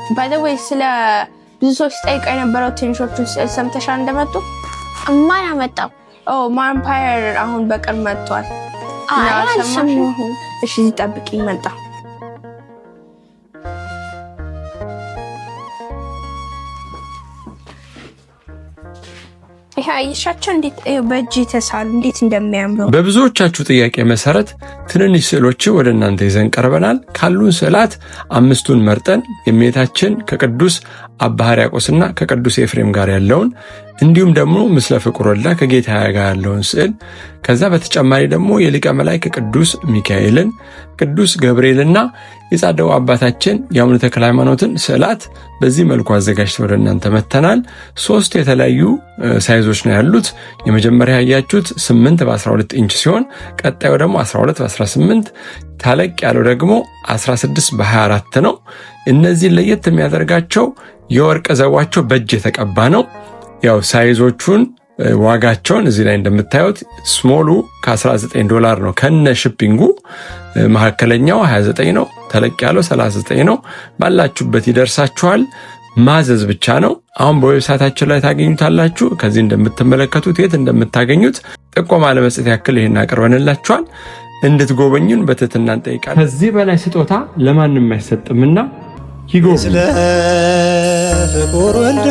By the way፣ ስለ ብዙ ሰዎች ሲጠይቀው የነበረው ትንሾቹን ስዕል ሰምተሻል እንደመጡ? ማን አመጣው? Oh፣ ማምፓየር አሁን በቅርብ መጥቷል። አይ፣ አልሰማሽም? አልሰማሁም። እሺ፣ እዚህ ጠብቂኝ፣ መጣ። ይሄ አየሻቸው እንዴት በእጅ የተሳሉ እንዴት እንደሚያምሩ። በብዙዎቻችሁ ጥያቄ መሰረት ትንንሽ ስዕሎች ወደ እናንተ ይዘን ቀርበናል። ካሉን ስዕላት አምስቱን መርጠን የእመቤታችን ከቅዱስ አባ ሕርያቆስና ከቅዱስ ኤፍሬም ጋር ያለውን፣ እንዲሁም ደግሞ ምስለ ፍቁር ወልዳ ከጌታ ጋር ያለውን ስዕል፣ ከዛ በተጨማሪ ደግሞ የሊቀ መላእክት ቅዱስ ሚካኤልን፣ ቅዱስ ገብርኤልና የጻድቁ አባታችን የአቡነ ተክለ ሃይማኖትን ስዕላት በዚህ መልኩ አዘጋጅተን ወደ እናንተ መተናል። ሶስት የተለያዩ size ኦች ነው ያሉት። የመጀመሪያ ያያችሁት 8 በ12 ኢንች ሲሆን ቀጣዩ ደግሞ 12 በ18፣ ተለቅ ያለው ደግሞ 16 በ24 ነው። እነዚህን ለየት የሚያደርጋቸው የወርቅ ዘቧቸው በእጅ የተቀባ ነው። ያው size ኦቹን ዋጋቸውን እዚህ ላይ እንደምታዩት small ኡ ከ19 ዶላር ነው ከነ shipping ኡ፣ መካከለኛው 29 ነው፣ ተለቅ ያለው 39 ነው። ባላችሁበት ይደርሳችኋል። ማዘዝ ብቻ ነው። አሁን በ website ኣችን ላይ ታገኙታላችሁ። ከዚህ እንደምትመለከቱት የት እንደምታገኙት ጥቆማ ለመስጠት ያክል ይህን አቅርበንላችኋል። እንድትጎበኙን በትህትና እንጠይቃለን። ከዚህ በላይ ስጦታ ለማንም አይሰጥምና ይጎብኙ። ስለ ፍቁር ወልዳ።